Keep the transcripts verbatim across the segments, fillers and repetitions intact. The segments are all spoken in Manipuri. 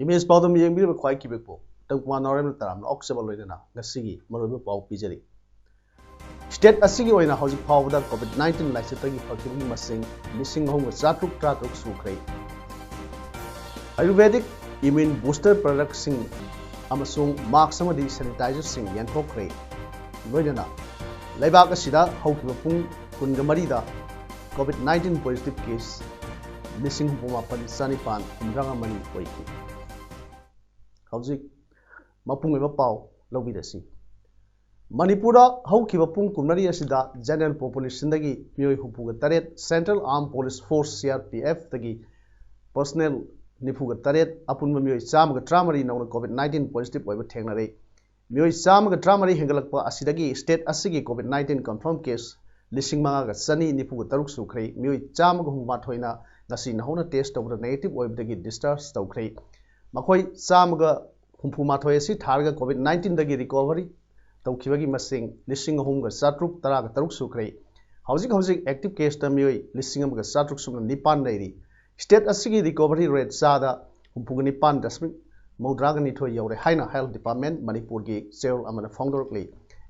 ꯏꯃꯦꯖ ꯄꯥꯎꯗꯝ ꯌꯦꯡꯕꯤꯔꯤꯕ ꯈ꯭ꯋꯥꯏ ꯀꯤꯕꯦꯛꯄꯨ ꯇꯪꯀꯨꯃꯥ ꯅꯥꯎꯔꯦꯝꯅ ꯇꯔꯥꯝꯅ ꯑꯣꯛꯆꯕ ꯂꯣꯏꯅꯅ ꯉꯁꯤꯒꯤ ꯃꯔꯨꯑꯣꯏꯕ ꯄꯥꯎ ꯄꯤꯖꯔꯤ꯫ ꯁ꯭ꯇꯦꯠ ꯑꯁꯤꯒꯤ ꯑꯣꯏꯅ ꯍꯧꯖꯤꯛ ꯐꯥꯎꯕꯗ ꯀꯣꯚꯤꯗ ꯅꯥꯏꯟꯇꯤꯟ ꯂꯥꯏꯆꯠꯇꯒꯤ ꯐꯈꯤꯕꯒꯤ ꯃꯁꯤꯡ ꯂꯤꯁꯤꯡ ꯑꯍꯨꯝꯒ ꯆꯥꯇ꯭ꯔꯨꯛ ꯇꯔꯥꯇꯔꯨꯛ ꯁꯨꯈ꯭ꯔꯦ꯫ ꯑꯌꯨꯔꯚꯦꯗꯤꯛ ꯏꯝꯃ꯭ꯌꯨꯟ ꯕꯨꯁꯇꯔ ꯄ꯭ꯔꯗꯛꯁꯤꯡ ꯑꯃꯁꯨꯡ ꯃꯥꯛꯁ ꯑꯃꯗꯤ ꯁꯦꯅꯤꯇꯥꯏꯖꯔꯁꯤꯡ ꯌꯦꯟꯊꯣꯛꯈ꯭ꯔꯦ꯫ ꯂꯣꯏꯅꯅ ꯂꯩꯕꯥꯛ ꯑꯁꯤꯗ ꯍꯧꯈꯤꯕ ꯄꯨꯡ ꯀꯨꯟꯒ ꯃꯔꯤꯗ ꯀꯣꯚꯤꯗ ꯅꯥꯏꯟꯇꯤꯟ ꯄꯣꯖꯤꯇꯤꯚ ꯀꯦꯁ ꯂꯤꯁꯤꯡ ꯍꯨꯝꯐꯨ ꯃꯥꯄꯟ ꯆꯅꯤꯄꯥꯟ ꯍꯨꯝꯗ꯭ꯔꯥ ꯃꯔꯤ ꯑꯣꯏꯈꯤ꯫ ꯍꯧꯖꯤꯛ ꯃꯄꯨꯡ ꯑꯣꯏꯕ ꯄꯥꯎ ꯂꯧꯕꯤꯔꯁꯤ꯫ ꯃꯅꯤꯄꯨꯔꯗ ꯍꯧꯈꯤꯕ ꯄꯨꯡ ꯀꯨꯟꯃꯔꯤ ꯑꯁꯤꯗ ꯖꯦꯅꯔꯦꯜ ꯄꯣꯄꯨꯂꯦꯁꯟꯗꯒꯤ ꯃꯤꯑꯣꯏ ꯍꯨꯝꯐꯨꯒ ꯇꯔꯦꯠ, central armed police force, C R P ꯑꯦꯐꯇꯒꯤ ꯄꯔꯁꯅꯦꯜ ꯅꯤꯐꯨꯒ ꯇꯔꯦꯠ, ꯑꯄꯨꯟꯕ ꯃꯤꯑꯣꯏ ꯆꯥꯝꯃꯒ ꯇꯔꯥꯃꯔꯤ ꯅꯧꯅ ꯀꯣꯚꯤꯗ ꯅꯥꯏꯟꯇꯤꯟ ꯄꯣꯖꯤꯇꯤꯚ ꯑꯣꯏꯕ ꯊꯦꯡꯅꯔꯦ꯫ ꯃꯤꯑꯣꯏ ꯆꯥꯝꯃꯒ ꯇꯔꯥꯃꯔꯤ ꯍꯦꯟꯒꯠꯂꯛꯄ ꯑꯁꯤꯗꯒꯤ ꯁ꯭ꯇꯦꯠ ꯑꯁꯤꯒꯤ ꯀꯣꯚꯤꯗ ꯅꯥꯏꯟꯇꯤꯟ ꯀꯟꯐꯥꯔꯝ ꯀꯦꯁ ꯂꯤꯁꯤꯡ ꯃꯉꯥꯒ ꯆꯅꯤ ꯅꯤꯐꯨꯒ ꯇꯔꯨꯛ ꯁꯨꯈ꯭ꯔꯦ꯫ ꯃꯤꯑꯣꯏ ꯆꯥꯝꯃꯒ ꯍꯨꯝꯐꯨ ꯃꯥꯊꯣꯏꯅ ꯉꯁꯤ ꯅꯧꯍꯧꯅ ꯇꯦꯁ ꯇꯧꯕꯗ ꯅꯦꯒꯦꯇꯤꯚ ꯑꯣꯏꯕꯗꯒꯤ ꯗꯤꯁꯆꯥꯔꯖ ꯇꯧꯈ꯭ꯔꯦ꯫ ꯃꯈꯣꯏ ꯆꯥꯝꯃꯒ ꯍꯨꯝꯐꯨ ꯃꯥꯊꯣꯏ ꯑꯁꯤ ꯊꯥꯔꯒ ꯀꯣꯚꯤꯗ ꯅꯥꯏꯟꯇꯤꯟꯗꯒꯤ ꯔꯤꯀꯣꯚꯔꯤ ꯇꯧꯈꯤꯕꯒꯤ ꯃꯁꯤꯡ ꯂꯤꯁꯤꯡ ꯑꯍꯨꯝꯒ ꯆꯥꯇ꯭ꯔꯨꯛ ꯇꯔꯥꯒ ꯇꯔꯨꯛ ꯁꯨꯈ꯭ꯔꯦ꯫ ꯍꯧꯖꯤꯛ ꯍꯧꯖꯤꯛ ꯑꯦꯛꯇꯤꯚ ꯀꯦꯁꯇ ꯃꯤꯑꯣꯏ ꯂꯤꯁꯤꯡ ꯑꯃꯒ ꯆꯥꯇ꯭ꯔꯨꯛ ꯁꯨꯞꯅ ꯅꯤꯄꯥꯟ ꯂꯩꯔꯤ꯫ ꯁ꯭ꯇꯦꯠ ꯑꯁꯤꯒꯤ ꯔꯤꯀꯣꯚꯔꯤ ꯔꯦꯠ ꯆꯥꯗ ꯍꯨꯝꯐꯨꯒ ꯅꯤꯄꯥꯟ ꯗꯁꯃꯤꯛ ꯃꯧꯗ꯭ꯔꯥꯒ ꯅꯤꯊꯣꯏ ꯌꯧꯔꯦ ꯍꯥꯏꯅ ꯍꯦꯜꯊ ꯗꯤꯄꯥꯔꯠꯃꯦꯟ ꯃꯅꯤꯄꯨꯔꯒꯤ ꯆꯦꯔꯣꯜ ꯑꯃꯅ ꯐꯣꯡꯗꯣꯔꯛꯂꯤ꯫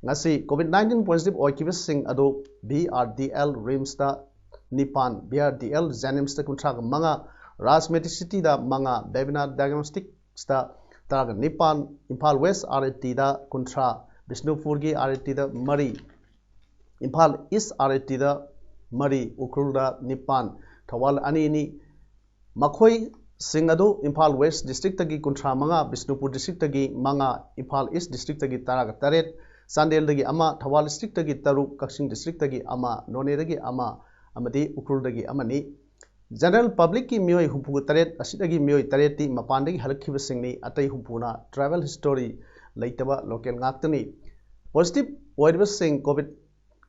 ꯉꯁꯤ ꯀꯣꯚꯤꯗ ꯅꯥꯏꯟꯇꯤꯟ ꯄꯣꯖꯤꯇꯤꯚ ꯑꯣꯏꯈꯤꯕꯁꯤꯡ ꯑꯗꯨ ꯚꯤ ꯑꯥꯔ ꯗꯤ ꯑꯦꯜ ꯔꯤꯝꯁꯇ ꯅꯤꯄꯥꯟ, ꯚꯤ ꯑꯥꯔ ꯗꯤ ꯑꯦꯜ ꯖꯦꯅꯤꯝꯁꯇ ꯀꯨꯟꯊ꯭ꯔꯥꯒ ꯃꯉꯥ, ꯔꯥꯖ ꯃꯦꯗꯤꯁꯤꯇꯤꯗ ꯃꯉꯥ, ꯕꯦꯕꯤꯅꯥ ꯗꯥꯏꯒꯅꯣꯁꯇꯤꯛꯁꯇ ꯇꯔꯥꯒ ꯅꯤꯄꯥꯟ, ꯏꯝꯐꯥꯜ ꯋꯦꯁ ꯑꯥꯔ ꯑꯥꯏ ꯇꯤꯗ ꯀꯨꯟꯊ꯭ꯔꯥ, ꯕꯤꯁꯅꯨꯄꯨꯔꯒꯤ ꯑꯥꯔ ꯑꯥꯏ ꯇꯤꯗ ꯃꯔꯤ, ꯏꯝꯐꯥꯜ ꯏꯁ ꯑꯥꯔ ꯑꯥꯏ ꯇꯤꯗ ꯃꯔꯤ, ꯎꯈ꯭ꯔꯨꯜꯗ ꯅꯤꯄꯥꯟ, ꯊꯧꯕꯥꯜ ꯑꯅꯤ ꯑꯅꯤ꯫ ꯃꯈꯣꯏꯁꯤꯡ ꯑꯗꯨ ꯏꯝꯐꯥꯜ ꯋꯦꯁ ꯗꯤꯁꯇ꯭ꯔꯤꯛꯇꯒꯤ ꯀꯨꯟꯊ꯭ꯔꯥ ꯃꯉꯥ, ꯕꯤꯁꯅꯨꯄꯨꯔ ꯗꯤꯁꯇ꯭ꯔꯤꯛꯇꯒꯤ ꯃꯉꯥ, ꯏꯝꯐꯥꯜ ꯏꯁ ꯗꯤꯁꯇ꯭ꯔꯤꯛꯇꯒꯤ ꯇꯔꯥꯒ ꯇꯔꯦꯠ, ꯆꯥꯟꯗꯦꯜꯗꯒꯤ ꯑꯃ, ꯊꯧꯕꯥꯜ ꯗꯤꯁꯇ꯭ꯔꯤꯛꯇꯒꯤ ꯇꯔꯨꯛ, ꯀꯛꯆꯤꯡ ꯗꯤꯁꯇ꯭ꯔꯤꯛꯇꯒꯤ ꯑꯃ, ꯅꯣꯅꯦꯗꯒꯤ ꯑꯃ ꯑꯃꯗꯤ ꯎꯈ꯭ꯔꯨꯜꯗꯒꯤ ꯑꯃꯅꯤ꯫ General publicꯀꯤ ꯃꯤꯑꯣꯏ ꯍꯨꯝꯐꯨꯒ ꯇꯔꯦꯠ ꯑꯁꯤꯗꯒꯤ ꯃꯤꯑꯣꯏ ꯇꯔꯦꯠꯇꯤ ꯃꯄꯥꯟꯗꯒꯤ ꯍꯜꯂꯛꯈꯤꯕꯁꯤꯡꯅꯤ, ꯑꯇꯩ ꯍꯨꯝꯐꯨꯅ travel history ꯂꯩꯇꯕ local ꯉꯥꯛꯇꯅꯤ꯫ Positive ꯑꯣꯏꯔꯤꯕꯁꯤꯡ COVID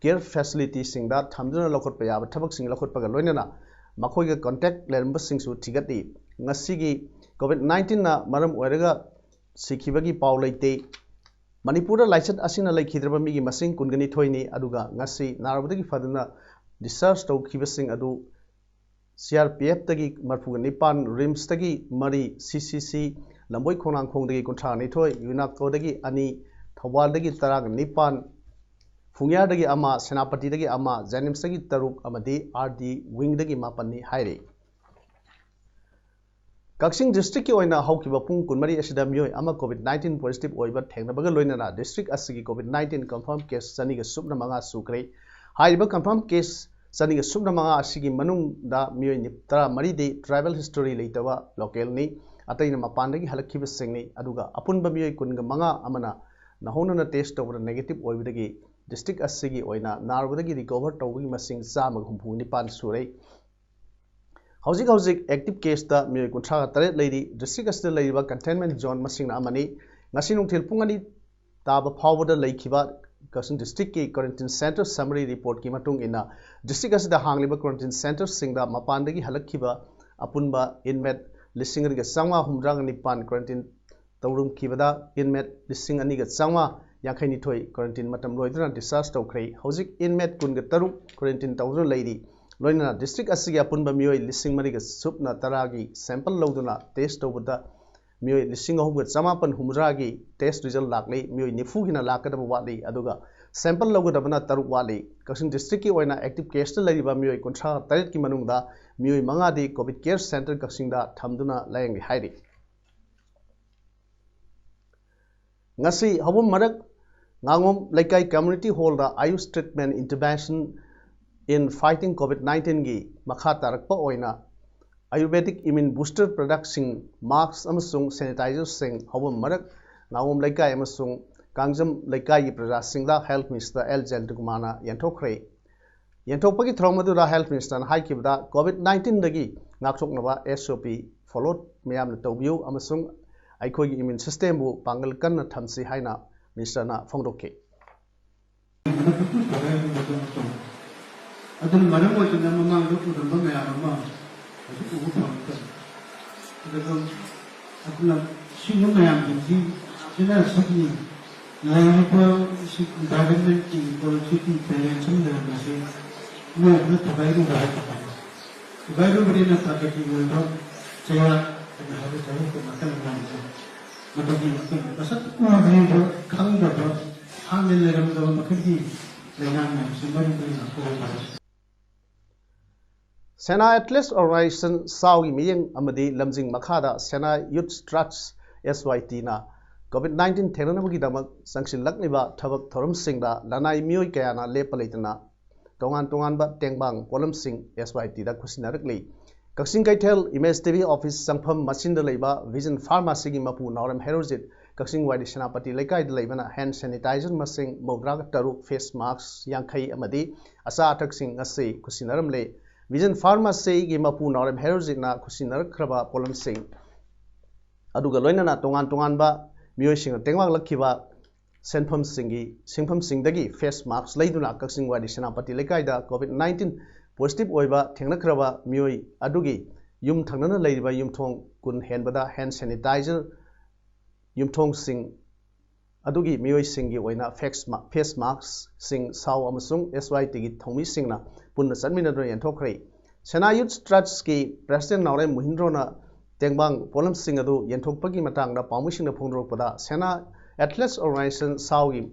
care facilityꯁꯤꯡꯗ ꯊꯝꯗꯨꯅ ꯂꯧꯈꯠꯄ ꯌꯥꯕ ꯊꯕꯛꯁꯤꯡ ꯂꯧꯈꯠꯄꯒ ꯂꯣꯏꯅꯅ ꯃꯈꯣꯏꯒ contact ꯂꯩꯔꯝꯕꯁꯤꯡꯁꯨ ꯊꯤꯒꯠꯂꯤ꯫ ꯉꯁꯤꯒꯤ COVID nineteenꯅ ꯃꯔꯝ ꯑꯣꯏꯔꯒ ꯁꯤꯈꯤꯕꯒꯤ ꯄꯥꯎ ꯂꯩꯇꯦ꯫ ꯃꯅꯤꯄꯨꯔꯗ ꯂꯥꯏꯆꯠ ꯑꯁꯤꯅ ꯂꯩꯈꯤꯗ꯭ꯔꯕ ꯃꯤꯒꯤ ꯃꯁꯤꯡ ꯀꯨꯟꯒ ꯅꯤꯊꯣꯏꯅꯤ, ꯑꯗꯨꯒ ꯉꯁꯤ ꯅꯥꯔꯨꯕꯗꯒꯤ ꯐꯗꯨꯅ discharge ꯇꯧꯈꯤꯕꯁꯤꯡ ꯑꯗꯨ CRPFꯇꯒꯤ ꯃꯔꯤꯐꯨꯒ ꯅꯤꯄꯥꯟ, RIMSꯇꯒꯤ ꯃꯔꯤ, CCC ꯂꯝꯕꯣꯏ ꯈꯣꯡꯅꯥꯡꯈꯣꯡꯗꯒꯤ ꯀꯨꯟꯊ꯭ꯔꯥ ꯅꯤꯊꯣꯏ, UNACOꯗꯒꯤ ꯑꯅꯤ, ꯊꯧꯕꯥꯜꯗꯒꯤ ꯇꯔꯥꯒ ꯅꯤꯄꯥꯟ, ꯐꯨꯡꯌꯥꯔꯗꯒꯤ ꯑꯃ, ꯁꯦꯅꯥꯄꯇꯤꯗꯒꯤ ꯑꯃ, JNIMSꯇꯒꯤ ꯇꯔꯨꯛ ꯑꯃꯗꯤ RD wingꯗꯒꯤ ꯃꯥꯄꯟꯅꯤ ꯍꯥꯏꯔꯤ꯫ ꯀꯛꯆꯤꯡ districtꯀꯤ ꯑꯣꯏꯅ ꯍꯧꯈꯤꯕ ꯄꯨꯡ ꯀꯨꯟꯃꯔꯤ ꯑꯁꯤꯗ ꯃꯤꯑꯣꯏ ꯑꯃ COVID nineteen positive ꯑꯣꯏꯕ ꯊꯦꯡꯅꯕꯒ ꯂꯣꯏꯅꯅ district ꯑꯁꯤꯒꯤ COVID nineteen confirm case ꯆꯅꯤꯒ ꯁꯨꯞꯅ ꯃꯉꯥ ꯁꯨꯈ꯭ꯔꯦ꯫ ꯍꯥꯏꯔꯤꯕ confirm case ꯆꯅꯤꯒ ꯁꯨꯞꯅ ꯃꯉꯥ ꯑꯁꯤꯒꯤ ꯃꯅꯨꯡꯗ ꯃꯤꯑꯣꯏ ꯇꯔꯥꯃꯔꯤꯗꯤ travel history ꯂꯩꯇꯕ localꯅꯤ, ꯑꯇꯩꯅ ꯃꯄꯥꯟꯗꯒꯤ ꯍꯜꯂꯛꯈꯤꯕꯁꯤꯡꯅꯤ, ꯑꯗꯨꯒ ꯑꯄꯨꯟꯕ ꯃꯤꯑꯣꯏ ꯀꯨꯟꯒ ꯃꯉꯥ ꯑꯃꯅ ꯅꯧꯍꯧꯅꯅ test ꯇꯧꯕꯗ negative ꯑꯣꯏꯕꯗꯒꯤ district ꯑꯁꯤꯒꯤ ꯑꯣꯏꯅ ꯅꯥꯔꯨꯕꯗꯒꯤ recover ꯇꯧꯕꯒꯤ ꯃꯁꯤꯡ ꯆꯥꯝꯃꯒ ꯍꯨꯝꯐꯨ ꯅꯤꯄꯥꯟ ꯁꯨꯔꯦ꯫ ꯍꯧꯖꯤꯛ ꯍꯧꯖꯤꯛ active caseꯇ ꯃꯤꯑꯣꯏ ꯀꯨꯟꯊ꯭ꯔꯥꯒ ꯇꯔꯦꯠ ꯂꯩꯔꯤ꯫ District ꯑꯁꯤꯗ ꯂꯩꯔꯤꯕ containment zone ꯃꯁꯤꯡꯅ ꯑꯃꯅꯤ꯫ ꯉꯁꯤ ꯅꯨꯡꯊꯤꯜ ꯄꯨꯡ ꯑꯅꯤ ꯇꯥꯕ ꯐꯥꯎꯕꯗ ꯂꯩꯈꯤꯕ ꯀꯛꯆꯤꯡ districtꯀꯤ quarantine center summary reportꯀꯤ ꯃꯇꯨꯡ ꯏꯟꯅ, district ꯑꯁꯤꯗ ꯍꯥꯡꯂꯤꯕ quarantine centreꯁꯤꯡꯗ ꯃꯄꯥꯟꯗꯒꯤ ꯍꯜꯂꯛꯈꯤꯕ ꯑꯄꯨꯟꯕ inmate ꯂꯤꯁꯤꯡ ꯑꯅꯤꯒ ꯆꯥꯝꯃꯉꯥ ꯍꯨꯝꯐꯨꯇꯔꯥꯒ ꯅꯤꯄꯥꯟ quarantine ꯇꯧꯔꯝꯈꯤꯕꯗ inmate ꯂꯤꯁꯤꯡ ꯑꯅꯤꯒ ꯆꯥꯝꯃꯉꯥ ꯌꯥꯡꯈꯩꯅꯤꯊꯣꯏ quarantine ꯃꯇꯝ ꯂꯣꯏꯗꯨꯅ discharge ꯇꯧꯈ꯭ꯔꯦ꯫ ꯍꯧꯖꯤꯛ inmate ꯀꯨꯟꯒ ꯇꯔꯨꯛ quarantine ꯇꯧꯗꯨꯅ ꯂꯩꯔꯤ꯫ ꯂꯣꯏꯅꯅ district ꯑꯁꯤꯒꯤ ꯑꯄꯨꯟꯕ ꯃꯤꯑꯣꯏ ꯂꯤꯁꯤꯡ ꯃꯔꯤꯒ ꯁꯨꯞꯅ ꯇꯔꯥꯒꯤ sample ꯂꯧꯗꯨꯅ test ꯇꯧꯕꯗ ꯃꯤꯑꯣꯏ ꯂꯤꯁꯤꯡ ꯑꯍꯨꯝꯒ ꯆꯥꯃꯥꯄꯟ ꯍꯨꯝꯐꯨꯇꯔꯥꯒꯤ test result ꯂꯥꯛꯂꯤ꯫ ꯃꯤꯑꯣꯏ ꯅꯤꯐꯨ ꯍꯦꯟꯅ ꯂꯥꯛꯀꯗꯕ ꯋꯥꯠꯂꯤ, ꯑꯗꯨꯒ sample ꯂꯧꯒꯗꯕꯅ ꯇꯔꯨꯛ ꯋꯥꯠꯂꯤ꯫ ꯀꯛꯆꯤꯡ districtꯀꯤ ꯑꯣꯏꯅ active caseꯇ ꯂꯩꯔꯤꯕ ꯃꯤꯑꯣꯏ ꯀꯨꯟꯊ꯭ꯔꯥ ꯇꯔꯦꯠꯀꯤ ꯃꯅꯨꯡꯗ ꯃꯤꯑꯣꯏ ꯃꯉꯥꯗꯤ COVID care center ꯀꯛꯆꯤꯡꯗ ꯊꯝꯗꯨꯅ ꯂꯥꯌꯦꯡꯂꯤ ꯍꯥꯏꯔꯤ꯫ ꯉꯁꯤ ꯍꯧꯕꯝ ꯃꯔꯛ ꯉꯥꯉꯣꯝ ꯂꯩꯀꯥꯏ community hallꯗ Ayush treatment intervention in fighting COVID nineteenꯒꯤ ꯃꯈꯥ ꯇꯥꯔꯛꯄ ꯑꯣꯏꯅ Ayurvedic immune booster productꯁꯤꯡ, mask ꯑꯃꯁꯨꯡ sanitizerꯁꯤꯡ ꯍꯧꯕꯝ ꯃꯔꯛ ꯉꯥꯉꯣꯝ ꯂꯩꯀꯥꯏ ꯑꯃꯁꯨꯡ ꯀꯥꯡꯖꯝ ꯂꯩꯀꯥꯏꯒꯤ ꯄ꯭ꯔꯖꯥꯁꯤꯡꯗ Health Minister ꯑꯦꯜ ꯖꯌꯟꯇꯀꯨꯃꯥꯔꯅ ꯌꯦꯟꯊꯣꯛꯈ꯭ꯔꯦ꯫ ꯌꯦꯟꯊꯣꯛꯄꯒꯤ ꯊꯧꯔꯝ ꯑꯗꯨꯗ Health Ministerꯅ ꯍꯥꯏꯈꯤꯕꯗ, COVID nineteenꯗꯒꯤ ꯉꯥꯛꯊꯣꯛꯅꯕ SOP follow ꯃꯌꯥꯝꯅ ꯇꯧꯕꯤꯌꯨ ꯑꯃꯁꯨꯡ ꯑꯩꯈꯣꯏꯒꯤ immune systemꯕꯨ ꯄꯥꯡꯒꯜ ꯀꯟꯅ ꯊꯝꯁꯤ ꯍꯥꯏꯅ Ministerꯅ ꯐꯣꯡꯗꯣꯛꯈꯤ꯫ ꯑꯗꯨꯅ ꯃꯔꯝ ꯑꯣꯏꯗꯨꯅ ꯃꯃꯥꯡꯗ ꯎꯔꯝꯕ ꯃꯌꯥꯝ ꯑꯃ ꯍꯧꯖꯤꯛ ꯎꯕ ꯐꯪꯉꯛꯇꯕ꯫ ꯑꯗꯨꯒ ꯑꯗꯨꯅ ꯁꯤꯒꯨꯝꯕ ꯃꯌꯥꯝꯁꯤꯡꯁꯤ ꯁꯤꯅ ꯁꯤꯒꯤ ꯂꯩꯔꯤꯕ environmentꯀꯤ ecologyꯒꯤ balance ꯑꯃ ꯂꯩꯔꯝꯕꯁꯦ ꯃꯤꯑꯣꯏꯕꯅ ꯊꯨꯒꯥꯏꯔꯨꯕ ꯍꯥꯏꯕ ꯇꯥꯔꯦ꯫ ꯊꯨꯒꯥꯏꯔꯨꯕꯅꯤꯅ ꯄ꯭ꯔꯀ꯭ꯔꯤꯇꯤꯒꯤ ꯑꯣꯏꯕ ꯆꯩꯔꯥꯛ ꯍꯥꯏꯅ ꯍꯥꯏꯕ ꯆꯩꯔꯥꯛꯀꯤ ꯃꯈꯜ ꯑꯃꯅꯤ꯫ ꯃꯗꯨꯒꯤ ꯃꯇꯨꯡ ꯃꯁꯛ ꯎꯗ꯭ꯔꯤꯕ, ꯈꯪꯗꯕ, ꯍꯥꯟꯅ ꯂꯩꯔꯝꯗꯕ ꯃꯈꯜꯒꯤ ꯂꯩꯅꯥ ꯃꯌꯥꯝꯁꯤ ꯃꯔꯤ ꯃꯔꯤ ꯂꯥꯛꯄ ꯍꯥꯏꯇꯥꯔꯦ꯫ Sena Athlete Organization, ꯁꯥꯎꯒꯤ ꯃꯤꯠꯌꯦꯡ ꯑꯃꯗꯤ ꯂꯝꯖꯤꯡ ꯃꯈꯥꯗ Sena Youth Trust, SYTꯅ COVID nineteen ꯊꯦꯡꯅꯅꯕꯒꯤꯗꯃꯛ ꯆꯪꯁꯤꯜꯂꯛꯂꯤꯕ ꯊꯕꯛ ꯊꯧꯔꯝꯁꯤꯡꯗ ꯂꯅꯥꯏ ꯃꯤꯑꯣꯏ ꯀꯌꯥꯅ ꯂꯦꯞꯄ ꯂꯩꯇꯅ ꯇꯣꯉꯥꯟ ꯇꯣꯉꯥꯟꯕ ꯇꯦꯡꯕꯥꯡ ꯄꯣꯠꯂꯝꯁꯤꯡ SYTꯗ ꯈꯨꯠꯁꯤꯟꯅꯔꯛꯂꯤ꯫ ꯀꯛꯆꯤꯡ ꯀꯩꯊꯦꯜ Image TV office ꯆꯪꯐꯝ ꯃꯆꯤꯟꯗ ꯂꯩꯕ Vision Pharmacyꯒꯤ ꯃꯄꯨ ꯅꯥꯎꯔꯦꯝ ꯍꯦꯔꯣꯖꯤꯠ, ꯀꯛꯆꯤꯡ ꯋꯥꯏꯔꯤ ꯁꯦꯅꯥꯄꯇꯤ ꯂꯩꯀꯥꯏꯗ ꯂꯩꯕꯅ hand sanitizer ꯃꯁꯤꯡ ꯃꯧꯗ꯭ꯔꯥꯒ ꯇꯔꯨꯛ, face mask ꯌꯥꯡꯈꯩ ꯑꯃꯗꯤ ꯑꯆꯥ ꯑꯊꯛꯁꯤꯡ ꯑꯁꯤ ꯈꯨꯠꯁꯤꯟꯅꯔꯝꯂꯦ꯫ Vision Pharmacyꯒꯤ ꯃꯄꯨ ꯅꯥꯎꯔꯦꯝ ꯍꯦꯔꯣꯖꯤꯠꯅ ꯈꯨꯠꯁꯤꯟꯅꯔꯛꯈ꯭ꯔꯕ ꯄꯣꯠꯂꯝꯁꯤꯡ ꯑꯗꯨꯒ ꯂꯣꯏꯅꯅ ꯇꯣꯉꯥꯟ ꯇꯣꯉꯥꯟꯕ ꯃꯤꯑꯣꯏꯁꯤꯡꯅ ꯇꯦꯡꯕꯥꯡꯂꯛꯈꯤꯕ ꯁꯦꯟꯐꯝꯁꯤꯡꯒꯤ, ꯁꯤꯟꯐꯝꯁꯤꯡꯗꯒꯤ face mask ꯂꯩꯗꯨꯅ ꯀꯛꯆꯤꯡ ꯋꯥꯏꯔꯤ ꯁꯦꯅꯥꯄꯇꯤ ꯂꯩꯀꯥꯏꯗ COVID nineteen positive ꯑꯣꯏꯕ ꯊꯦꯡꯅꯈ꯭ꯔꯕ ꯃꯤꯑꯣꯏ ꯑꯗꯨꯒꯤ ꯌꯨꯝ ꯊꯪꯅꯅ ꯂꯩꯔꯤꯕ ꯌꯨꯝꯊꯣꯡ ꯀꯨꯟ ꯍꯦꯟꯕꯗ hand sanitizer, ꯌꯨꯝꯊꯣꯡꯁꯤꯡ ꯑꯗꯨꯒꯤ ꯃꯤꯑꯣꯏꯁꯤꯡꯒꯤ ꯑꯣꯏꯅ face ma-, face maskꯁꯤꯡ ꯁꯥꯎ ꯑꯃꯁꯨꯡ SYTꯒꯤ ꯊꯧꯃꯤꯁꯤꯡꯅ ꯄꯨꯟꯅ ꯆꯠꯃꯤꯟꯅꯗꯨꯅ ꯌꯦꯟꯊꯣꯛꯈ꯭ꯔꯦ꯫ Sena Youth Trustꯀꯤ President ꯅꯥꯎꯔꯦꯝ ꯃꯨꯍꯤꯟꯗ꯭ꯔꯣꯅ ꯇꯦꯡꯕꯥꯡ ꯄꯣꯠꯂꯝꯁꯤꯡ ꯑꯗꯨ ꯌꯦꯟꯊꯣꯛꯄꯒꯤ ꯃꯇꯥꯡꯗ ꯄꯥꯎꯃꯤꯁꯤꯡꯅ ꯐꯣꯡꯗꯣꯔꯛꯄꯗ, Sena Athlete Organization ꯁꯥꯎꯒꯤ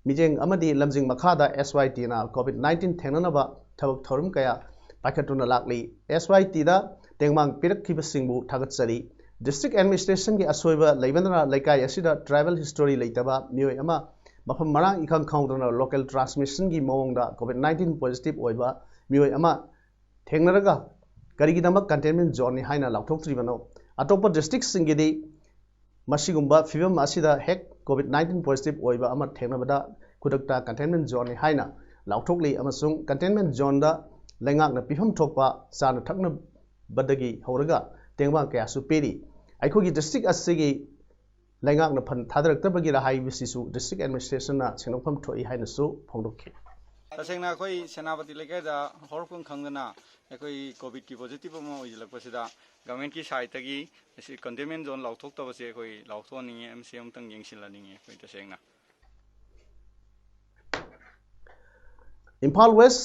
ꯃꯤꯠꯌꯦꯡ ꯑꯃꯗꯤ ꯂꯝꯖꯤꯡ ꯃꯈꯥꯗ SYTꯅ COVID nineteen ꯊꯦꯡꯅꯅꯕ ꯊꯕꯛ ꯊꯧꯔꯝ ꯀꯌꯥ ꯄꯥꯏꯈꯠꯇꯨꯅ ꯂꯥꯛꯂꯤ꯫ SYTꯗ ꯇꯦꯡꯕꯥꯡ ꯄꯤꯔꯛꯈꯤꯕꯁꯤꯡꯕꯨ ꯊꯥꯒꯠꯆꯔꯤ꯫ District Administrationꯒꯤ ꯑꯁꯣꯏꯕ ꯂꯩꯕꯅ ꯂꯩꯀꯥꯏ ꯑꯁꯤꯗ tribal history ꯂꯩꯇꯕ ꯃꯤꯑꯣꯏ ꯑꯃ ꯃꯐꯝ ꯃꯔꯥꯡ ꯏꯈꯪ ꯈꯪꯍꯧꯗꯅ local transmissionꯒꯤ ꯃꯑꯣꯡꯗ COVID nineteen positive ꯑꯣꯏꯕ ꯃꯤꯑꯣꯏ ꯑꯃ ꯊꯦꯡꯅꯔꯒ ꯀꯔꯤꯒꯤꯗꯃꯛ containment zoneꯅꯤ ꯍꯥꯏꯅ ꯂꯥꯎꯊꯣꯛꯇ꯭ꯔꯤꯕꯅꯣ? ꯑꯇꯣꯞꯄ districtꯁꯤꯡꯒꯤꯗꯤ ꯃꯁꯤꯒꯨꯝꯕ ꯐꯤꯕꯝ ꯑꯁꯤꯗ ꯍꯦꯛ COVID nineteen positive ꯑꯣꯏꯕ ꯑꯃ ꯊꯦꯡꯅꯕꯗ ꯈꯨꯗꯛꯇ containment zoneꯅꯤ ꯍꯥꯏꯅ ꯂꯥꯎꯊꯣꯛꯂꯤ ꯑꯃꯁꯨꯡ containment zoneꯗ ꯂꯩꯉꯥꯛꯅ ꯄꯤꯐꯝ ꯊꯣꯛꯄ ꯆꯥꯅ ꯊꯛꯅꯕꯗꯒꯤ ꯍꯧꯔꯒ ꯇꯦꯡꯕꯥꯡ ꯀꯌꯥꯁꯨ ꯄꯤꯔꯤ꯫ ꯑꯩꯈꯣꯏꯒꯤ district ꯑꯁꯤꯒꯤ ꯂꯩꯉꯥꯛꯅ fund ꯊꯥꯗꯔꯛꯇꯕꯒꯤꯔ ꯍꯥꯏꯕꯁꯤꯁꯨ district administrationꯅ ꯁꯦꯡꯗꯣꯛꯐꯝ ꯊꯣꯛꯏ ꯍꯥꯏꯅꯁꯨ ꯐꯣꯡꯗꯣꯛꯈꯤ꯫ ꯇꯁꯦꯡꯅ ꯑꯩꯈꯣꯏ ꯁꯦꯅꯥꯄꯇꯤ ꯂꯩꯀꯥꯏꯗ ꯍꯧꯔꯛꯐꯝ ꯈꯪꯗꯅ ꯑꯩꯈꯣꯏ COVIDꯀꯤ positive ꯑꯃ ꯑꯣꯏꯁꯤꯜꯂꯛꯄꯁꯤꯗ governmentꯀꯤ sideꯇꯒꯤ ꯑꯁꯤ containment zone ꯂꯥꯎꯊꯣꯛꯇꯕꯁꯦ ꯑꯩꯈꯣꯏ ꯂꯥꯎꯊꯣꯛꯍꯟꯅꯤꯡꯉꯤ, ꯃꯁꯤ ꯑꯃꯨꯛꯇꯪ ꯌꯦꯡꯁꯤꯜꯍꯟꯅꯤꯡꯉꯤ ꯑꯩꯈꯣꯏ ꯇꯁꯦꯡꯅ꯫ Imphal West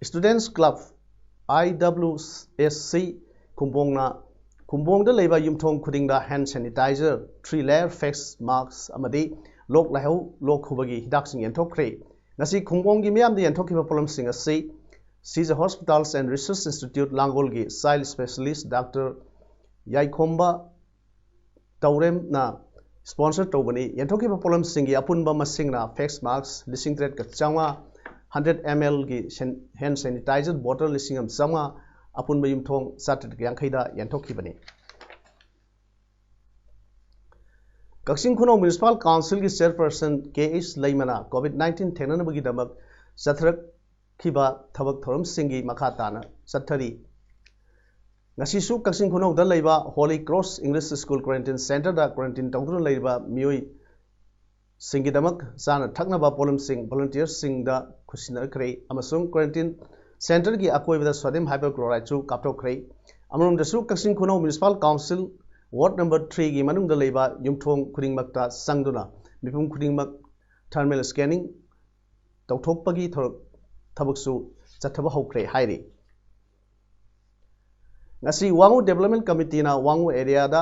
Students Club, IWSC, ꯈꯨꯝꯕꯣꯡꯅ ꯈꯨꯝꯕꯣꯡꯗ ꯂꯩꯕ ꯌꯨꯝꯊꯣꯡ ꯈꯨꯗꯤꯡꯗ hand sanitizer, three layer face mask ꯑꯃꯗꯤ ꯂꯣꯛ ꯂꯥꯏꯍꯧ, ꯂꯣꯛ ꯈꯨꯕꯒꯤ ꯍꯤꯗꯥꯛꯁꯤꯡ ꯌꯦꯟꯊꯣꯛꯈ꯭ꯔꯦ꯫ ꯉꯁꯤ ꯈꯨꯝꯕꯣꯡꯒꯤ ꯃꯤꯌꯥꯝꯗ ꯌꯦꯟꯊꯣꯛꯈꯤꯕ ꯄꯣꯠꯂꯝꯁꯤꯡ ꯑꯁꯤ Sija Hospitals and Research Institute ꯂꯥꯡꯒꯣꯜꯒꯤ child specialist Doctor ꯌꯥꯏꯈꯣꯝꯕ ꯇꯧꯔꯦꯝꯅ sponsor ꯇꯧꯕꯅꯤ꯫ ꯌꯦꯟꯊꯣꯛꯈꯤꯕ ꯄꯣꯠꯂꯝꯁꯤꯡꯒꯤ ꯑꯄꯨꯟꯕ ꯃꯁꯤꯡꯅ face mask ꯂꯤꯁꯤꯡ ꯇꯔꯦꯠꯀ ꯆꯥꯝꯃꯉꯥ, hundred mlꯒꯤ hand sanitizer bottle ꯂꯤꯁꯤꯡ ꯑꯃ ꯆꯥꯝꯃꯉꯥ, ꯑꯄꯨꯟꯕ ꯌꯨꯝꯊꯣꯡ ꯆꯥꯇ꯭ꯔꯦꯠ ꯌꯥꯡꯈꯩꯗ ꯌꯦꯟꯊꯣꯛꯈꯤꯕꯅꯤ꯫ ꯀꯛꯆꯤꯡ ꯈꯨꯅꯧ Municipal Councilꯒꯤ Chairperson ꯀꯦ ꯑꯩꯆ ꯂꯩꯃꯅ COVID nineteen ꯊꯦꯡꯅꯅꯕꯒꯤꯗꯃꯛ ꯆꯠꯊꯔꯛꯈꯤꯕ ꯊꯕꯛ ꯊꯧꯔꯝꯁꯤꯡꯒꯤ ꯃꯈꯥ ꯇꯥꯅ ꯆꯠꯊꯔꯤ꯫ ꯉꯁꯤꯁꯨ ꯀꯛꯆꯤꯡ ꯈꯨꯅꯧꯗ ꯂꯩꯕ Holy Cross English School Quarantine Centreꯗ quarantine ꯇꯧꯗꯨꯅ ꯂꯩꯔꯤꯕ ꯃꯤꯑꯣꯏꯁꯤꯡꯒꯤꯗꯃꯛ ꯆꯥꯅ ꯊꯛꯅꯕ ꯄꯣꯠꯂꯝꯁꯤꯡ volunteerꯁꯤꯡꯗ ꯈꯨꯠꯁꯤꯟꯅꯈ꯭ꯔꯦ ꯑꯃꯁꯨꯡ quarantine centreꯒꯤ ꯑꯀꯣꯏꯕꯗ sodium hypochlorideꯁꯨ ꯀꯥꯞꯊꯣꯛꯈ꯭ꯔꯦ꯫ ꯑꯃꯔꯣꯝꯗꯁꯨ ꯀꯛꯆꯤꯡ ꯈꯨꯅꯧ Municipal Council Ward number threeꯒꯤ ꯃꯅꯨꯡꯗ ꯂꯩꯕ ꯌꯨꯝꯊꯣꯡ ꯈꯨꯗꯤꯡꯃꯛꯇ ꯆꯪꯗꯨꯅ ꯃꯤꯄꯨꯝ ꯈꯨꯗꯤꯡꯃꯛ thermal scanning ꯇꯧꯊꯣꯛꯄꯒꯤ ꯊꯕꯛ-, ꯊꯕꯛꯁꯨ ꯆꯠꯊꯕ ꯍꯧꯈ꯭ꯔꯦ ꯍꯥꯏꯔꯤ꯫ ꯉꯁꯤ ꯋꯥꯉꯨ Development Committeeꯅ ꯋꯥꯉꯨ areaꯗ